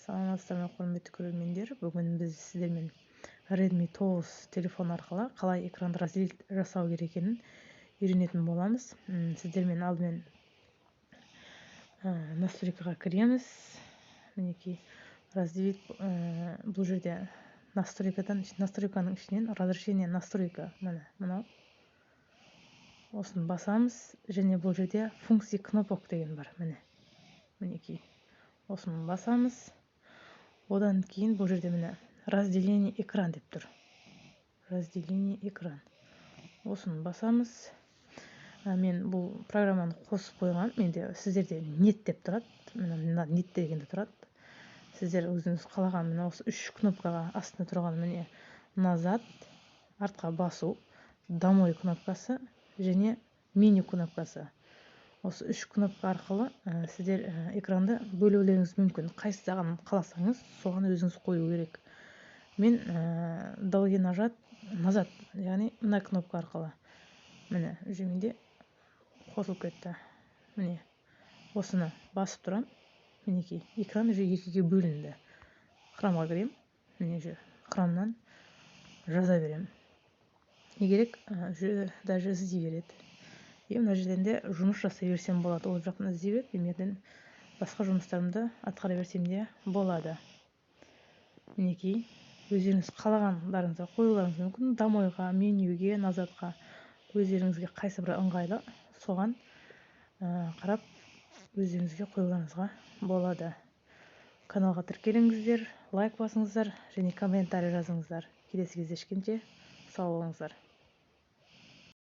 Саламатсыздар ма, құрметті көрермендер! Бүгін біз сіздермен Redmi 9 телефон арқылы қалай экранды разделить жасау керек екенін үйренетін боламыз. Сіздермен алдымен настройкаға кіреміз. Мінекей, разделить. Бұл жерде настройкадан, настройканың ішінен разрешение, настройка, міне, мынау, осыны басамыз. Және бұл жерде «Функции кнопок» деген бар, міне, мінекей, осыны басамыз. Одан кейін бұл жерде, міне, «Разделение экран» деп тұр. «Разделение экран», осыны басамыз. Мен бұл программаны қосып қойған менде, сіздерде «Нет» деп тұрады. Мына «Нет» дегенде тұрады. Сіздер өзіңіз қалаған мына осы үш кнопкаға, астында тұрған, міне, «Назад», артқа басу, «Домой» кнопкасы және «Меню» кнопкасы, осы үш кнопка арқылы сіздер экранды бөлулеріңіз мүмкін. Қайсыған қаласаңыз, соған өзіңіз қою керек. Мен долгий нажать «Назад», яғни мына кнопка арқылы, міне, уже менде қосылып кетті. Міне, осыны басып тұрамын. Мінекей, экран уже екіге бөлінді. Хромға кіремін. Міне, уже Хромнан жаза беремін. Не керек, уже даже іздей береді. И мына жерден де жұмыс жасай берсем болады. Ол жақтан іздей береді, мен жерден басқа жұмыстарымды атқара берсем де болады. Мінекей, өздеріңіз қалағандарыңызға қоюларыңыз мүмкін: «Домойға», «Менюге», «Назадқа». Өздеріңізге қайсы бірі ыңғайлы, соған қарап өздеріңізге қоюларыңызға болады. Каналға тіркеліңіздер, лайк басыңыздар және комментарий жазыңыздар. Келесі кездескенше сау болыңыздар!